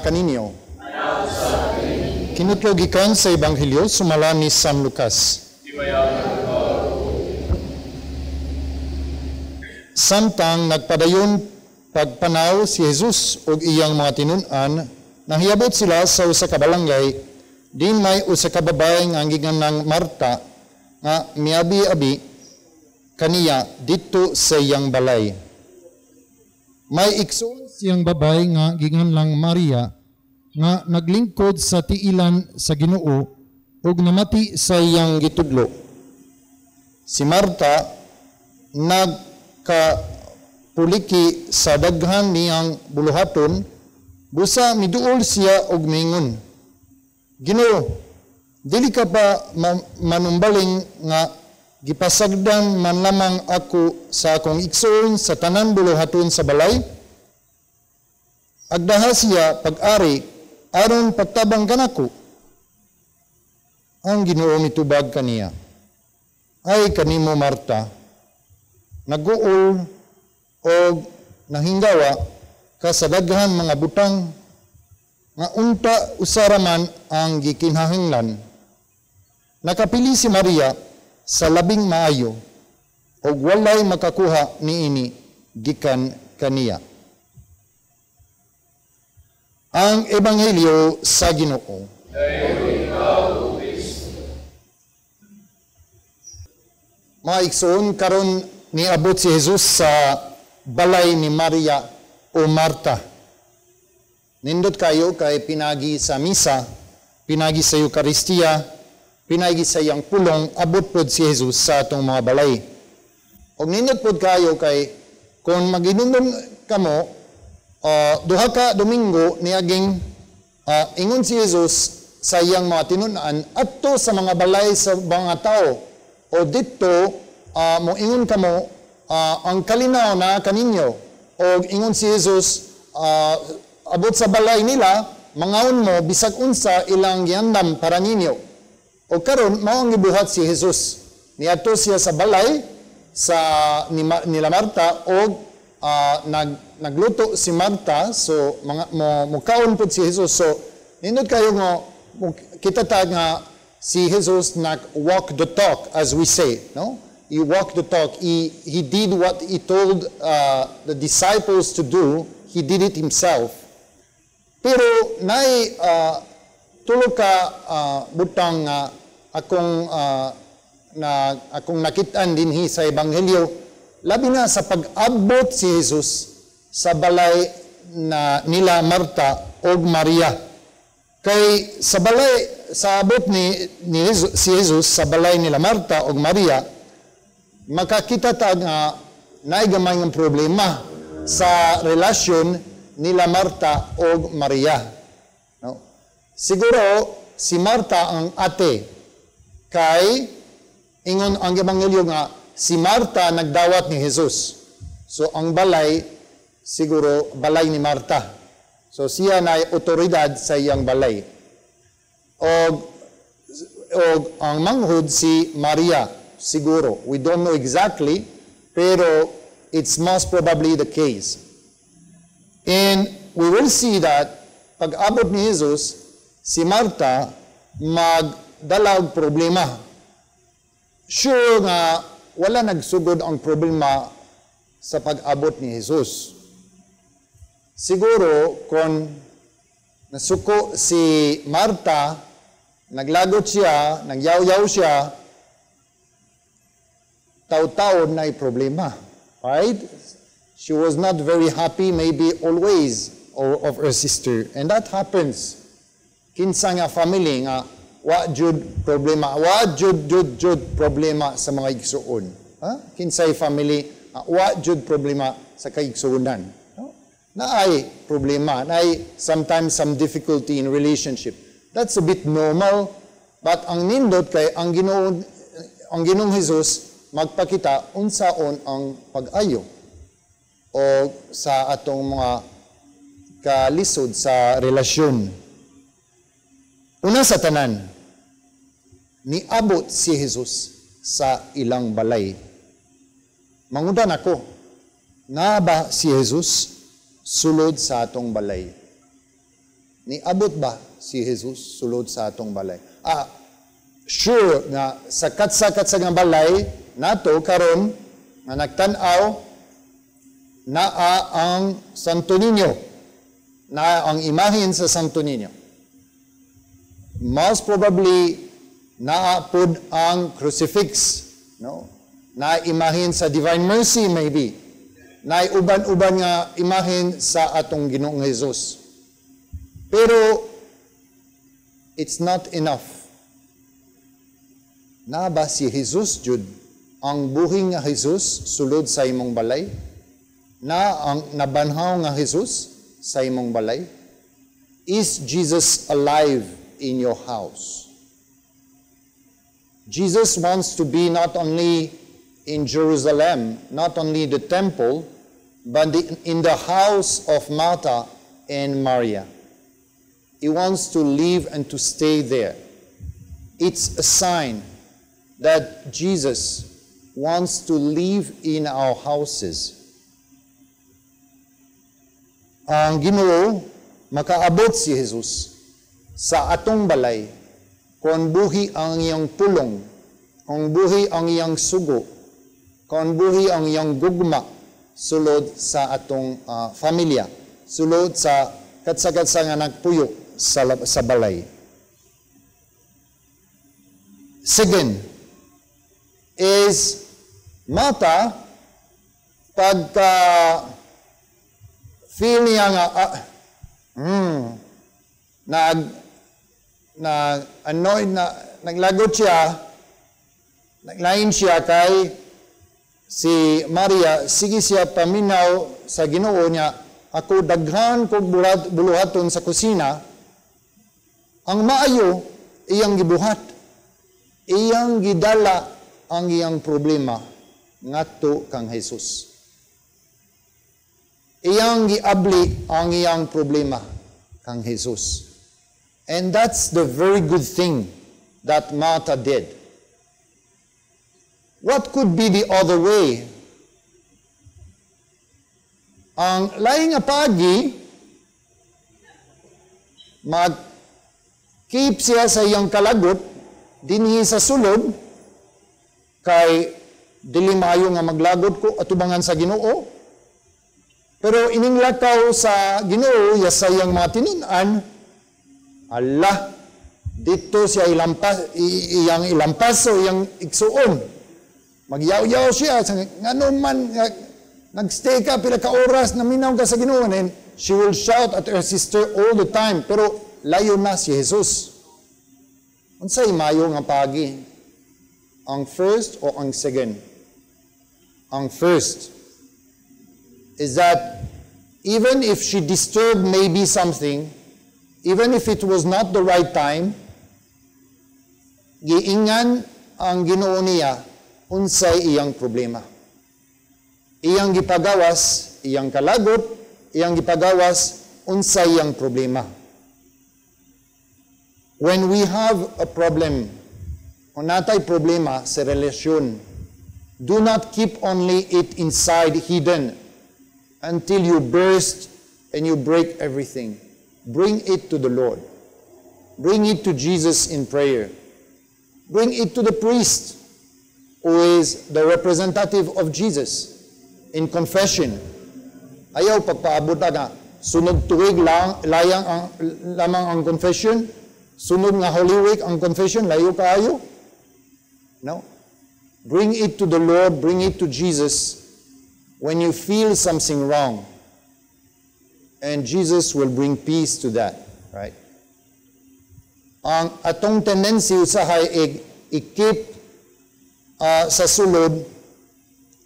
kaninyo. Kinutlo gikan sa Ebanghelyo sumala ni San Lucas. Samtang nagpadayon pagpanaw si Jesus ug iyang mga tinun-an, nanghiabot sila sa usa ka balangay, din may usa ka babae nga giinganang Marta nga miabi-abi kaniya didto sa iyang balay. May igsoon siyang babae nga ginganlang Maria nga naglingkod sa tiilan sa Ginoo ug namati sa iyang gitudlo. Si Marta nagkapuliki sa daghan niyang buluhaton, busa miduol siya og miingon, "Ginoo, dili ka ba manumbaling nga gipasagdan man lamang ako sa akong igsoon sa tanan buluhaton sa balay? Agdaha siya pag-ari aron pagtabang kanako." Ang Ginoo mitubag kaniya, "Ay kanimo, Marta, naguol og nahinggawa ka sa daghan mga butang nga unta usa ra man ang gikinahanglan. Nakapili si Maria sa labing maayo og walay makakuha niini gikan kaniya." Ang Ebanghelyo sa Ginoo. Mga igsoon, karon niabot si Jesus sa balay ni Maria o Marta. Nindot kayo kay pinagi sa misa, pinagi sa Eukaristiya, pinagi sa iyang pulong, abot pod si Jesus sa atong mga balay. Og nindot pod kayo kay kung maginunom kamo, 2 ka Domingo niaging ingon si Jesus sa iyang mga tinun-an adto sa mga balay sa mga tao o didto moingon kamo ang kalinaw na kaninyo. O ingon si Jesus, abot sa balay nila, mangaon mo bisag unsa ilang giandam para ninyo. O karon mao ang gibuhat si Jesus. Niadto siya sa balay sa nila Marta og nagluto si Marta, so mga mo mukaon pud si Jesus. So nindot kayo nga kita ta nga si Jesus nag walk the talk, as we say, no? He walked the talk. He did what he told the disciples to do. He did it himself. Pero naay tulo ka butang nga akong na akong nakitaan dinhi sa Ebanghelyo, labi na sa pag-abot si Jesus sa balay na nila Marta og Maria. Kay sa balay sa abot ni Jesus, si Jesus sa balay nila Marta og Maria, makakita ta nga naay gamay nga problema sa relasyon nila Marta og Maria. No? Siguro si Marta ang ate kay ingon ang Ebanghelyo nga si Marta nagdawat ni Jesus. So ang balay siguro balay ni Marta. So siya na otoridad sa iyang balay. Og ang manghud si Maria siguro. We don't know exactly, pero it's most probably the case. And we will see that pag-abot ni Jesus, si Marta magdala og problema. Sure nga wala nagsugod ang problema sa pag-abot ni Jesus. Siguro kung nasuko si Marta, naglagot siya, nagyaw-yaw siya, taw-taon na problema. Right? She was not very happy, maybe always, of her sister. And that happens. Kinsa nga family nga wa jud problema, wa jud jud jud problema sa mga igsuon? Ha? Kinsay family nga wa jud problema sa kaigsuonan? No? Naay problema, naay sometimes some difficulty in relationship. That's a bit normal, but ang nindot kay ang Ginoong Jesus magpakita unsaon ang pag-ayo o sa atong mga kalisod sa relasyon. Una sa tanan, niabot si Jesus sa ilang balay. Mangutan ako, naa ba si Jesus sulod sa atong balay? Niabot ba si Jesus sulod sa atong balay? Ah, sure nga sa katsa-katsa nga balay nato karon nga nagtan-aw, naa ang Santo Niño. Naa ang imahen sa Santo Niño. Most probably naa pud ang crucifix, no? Na imahen sa Divine Mercy maybe. Na uban-uban nga imahen sa atong Ginoong Jesus. Pero it's not enough. Na ba si Jesus jud, ang buhi nga Jesus, sulod sa imong balay? Na ang nabanhaw nga Jesus sa imong balay? Is Jesus alive in your house? Jesus wants to be not only in Jerusalem, not only the temple, but in the house of Martha and Maria. He wants to live and to stay there. It's a sign that Jesus wants to live in our houses. Ang Ginoo, makaabot si Jesus sa atong balay kung buhi ang iyang pulong, kung buhi ang iyang sugo, kung buhi ang iyang gugma sulod sa atong pamilya, sulod sa katsa-katsa nga nagpuyo sa balay. Second is Martha, pagka feel niya nga nag na annoyed na, naglagot siya, naglain siya kay si Maria sige siya paminaw sa Ginoo niya, "Ako daghan kog buluhaton sa kusina." Ang maayo iyang gibuhat, iyang gidala ang iyang problema ngadto kang Jesus. Iyang giabli ang iyang problema kang Jesus. And that's the very good thing that Martha did. What could be the other way? Ang laing nga pagi, mag-keep siya sa iyang kalagot dinhi sa sulod kay dili maayo nga maglagot ko atubangan sa Ginoo. Pero ining lakaw sa Ginoo ya sa iyang mga tinun-an, ala, dito siya ilampas, iyang ilampas o iyang igsuon. Magyaw-yaw siya, ngano man nagstay ka pila ka oras, naminaw ka sa Ginoo, and she will shout at her sister all the time. Pero layo na si Jesus. Unsay mayo nga pagi? Ang first o ang second? Ang first is that even if she disturbed maybe something, even if it was not the right time, giingan ang Ginoo niya unsay iyang problema. Iyang gipagawas iyang kalagot, iyang gipagawas unsay iyang problema. When we have a problem, kung natay problema sa relasyon, do not keep only it inside hidden until you burst and you break everything. Bring it to the Lord. Bring it to Jesus in prayer. Bring it to the priest, who is the representative of Jesus in confession. Ayaw pagpaabot nga sunod tuig lang layang ang lamang ang confession, sunod nga Holy Week ang confession, layo kaayo. No. Bring it to the Lord, bring it to Jesus when you feel something wrong. And Jesus will bring peace to that, right? Ang atong tendency usahay i-keep sa sulod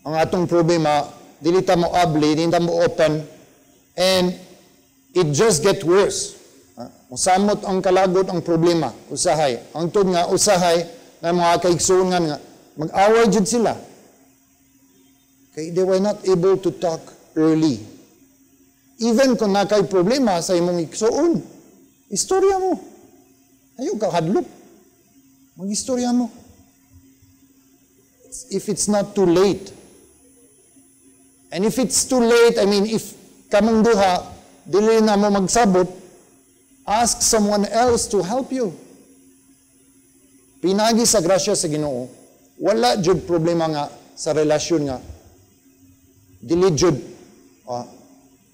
ang atong problema, dili ta mo abli, dili ta mo open, and it just get worse. Musamot ang kalagot, ang problema, usahay. Ang tud nga usahay na mga kaigsuonan nga mag-away jud sila. Kay they were not able to talk early. Even kung nakay problema sa imong igsuon, istorya mo. Ayaw ka hadlok. Mag-istorya mo. If it's not too late. And if it's too late, I mean, if kamong duha, dili na mo magsabot, Ask someone else to help you. Pinagi sa grasya sa Ginoo, wala jud problema nga sa relasyon nga dili jud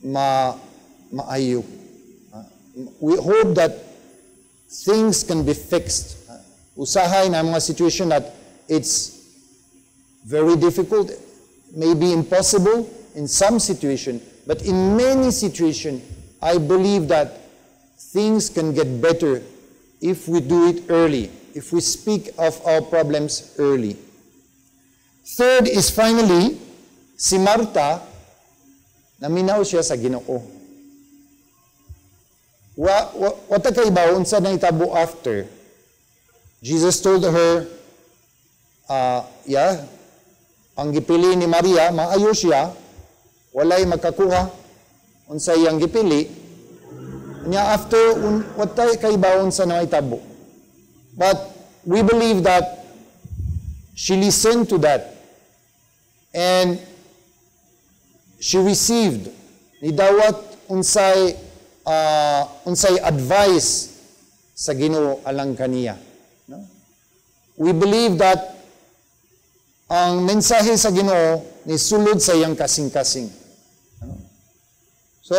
ma maayo. We hope that things can be fixed. Usahay na mga situation that it's very difficult, maybe impossible in some situation, but in many situation, I believe that things can get better if we do it early, if we speak of our problems early. Third is finally, si Marta, naminaw siya sa Ginoo. Wa ta kaibaw unsa nahitabo after. Jesus told her, yeah, ang gipili ni Maria, maayo siya, walay makakuha unsa iyang gipili. Nya after, wa ta kaibaw unsa nahitabo. But we believe that she listened to that and she received, nidawat unsay advice sa Ginoo alang kaniya. No? We believe that ang mensahe sa Ginoo ni sulod sa iyang kasing-kasing. No? So,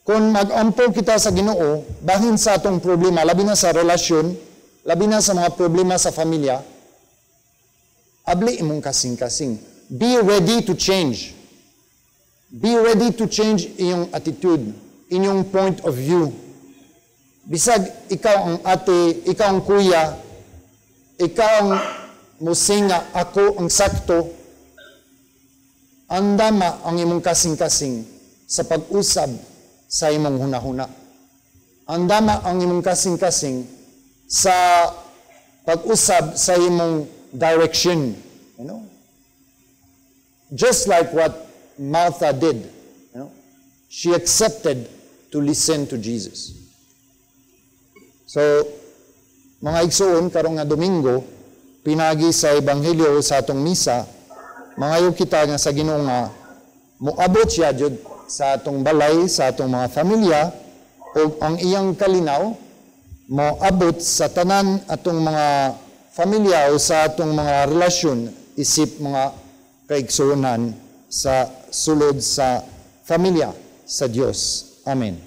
kung mag-ampo kita sa Ginoo, bahin sa atong problema, labi na sa relasyon, labi na sa mga problema sa familia, abli imong kasing-kasing. Be ready to change. Be ready to change iyong attitude, inyong point of view. Bisag ikaw ang ate, ikaw ang kuya, ikaw ang musinga, ako ang sakto, andama ang imong kasing-kasing sa pag-usab sa imong hunahuna. Andama ang imong kasing-kasing sa pag-usab sa imong direction. Just like what Martha did. She accepted to listen to Jesus. So, mga igsuon, karong nga Domingo, pinagi sa Ebanghelyo sa atong misa, mangayo kita nga sa Ginoo nga moabot siya jud sa atong balay, sa atong mga familia, ug ang iyang kalinaw moabot sa tanan atong mga familia o sa atong mga relasyon isip mga kaigsuonan sa sulod sa familia sa Dios. Amen.